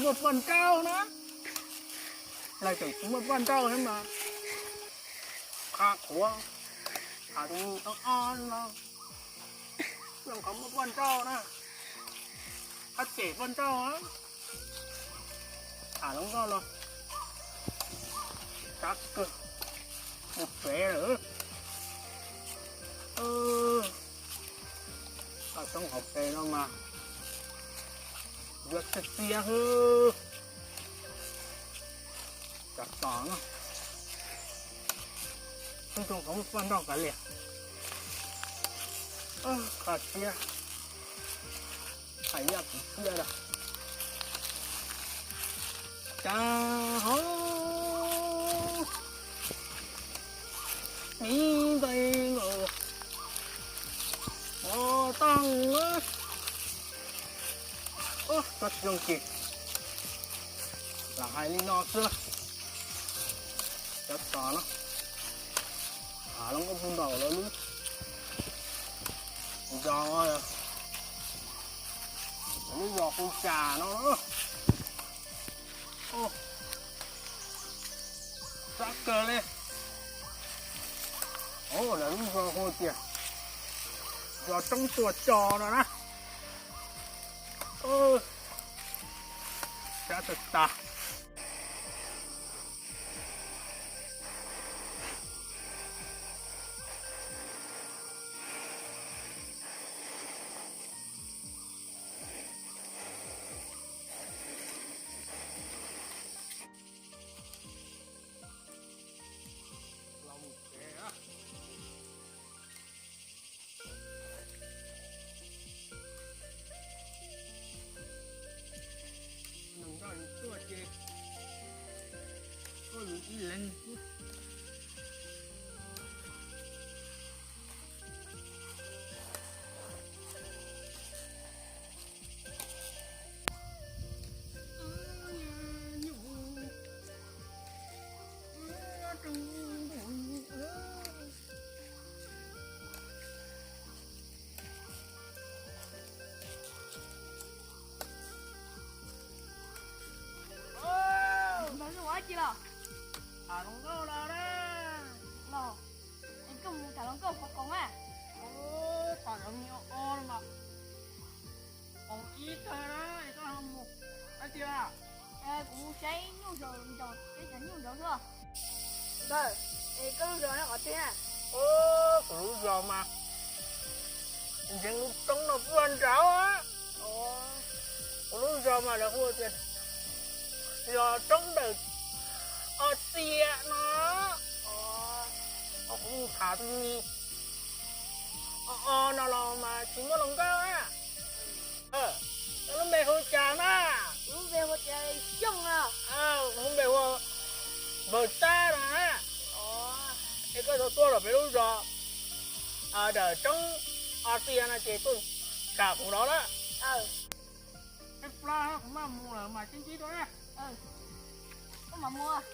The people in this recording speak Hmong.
Muaj poj nrauj na, lawv tseem tsis muaj poj nrauj thiab mas, qha qhuav, qha tus ob no, zoo qhov muaj poj nrauj na, qab cem poj nrauj, tham hluas nkauj los sab kawg, mus pem lawm. Koj txhob hauv pes no mas yuav txias txias hwb. Cov tos no, ib tug qhov muaj poj nrauj kav liam, qhov siab, hais yaj kuv siab lawm. Cas hov miv npes nkaus, o, tooj, koj tsis zoo ces lam hais li no xwb. Cov tos no, tham hluas nkauj puag nraum lawv lub zos, lub zos Hu Cas no. Sab kawg li. Lawv lub zos hu tias zos Roob Tua Tso no na. Sab tag tag. Nws nrog yus tuaj ces koj yus ib leeg xwb. Tham hluas nkauj los na. Los, es koj mus tham hluas nkauj qhov koom a? Tham cov me o no mas, koom ib tag na es koj ho mus hais tias, kuv mus saib nyuj zos, peb cov nyuj zos xwb. Ntawd, es koj lub zos nyob qhov twg na? Kuv lub zos mas ntseev lub roob no puag nraud. Kuv lub zos mas lawv hu tias zos Roob Dawm O Txia no. Kuv mus tham tus me o o no los mas tsis muaj hluas nkauj na. Koj lub npe hu cas na? Kuv lub npe hu tias Xyooj no. Kuv lub npe hu Npawg Tab no na. Es koj tau tuaj los peb lub zos Dawm Roob O Txia no ces tuaj tham kuv no na. Peb plab kuv maj mus lawm mas sib ntsib dua na. Koj mam mus.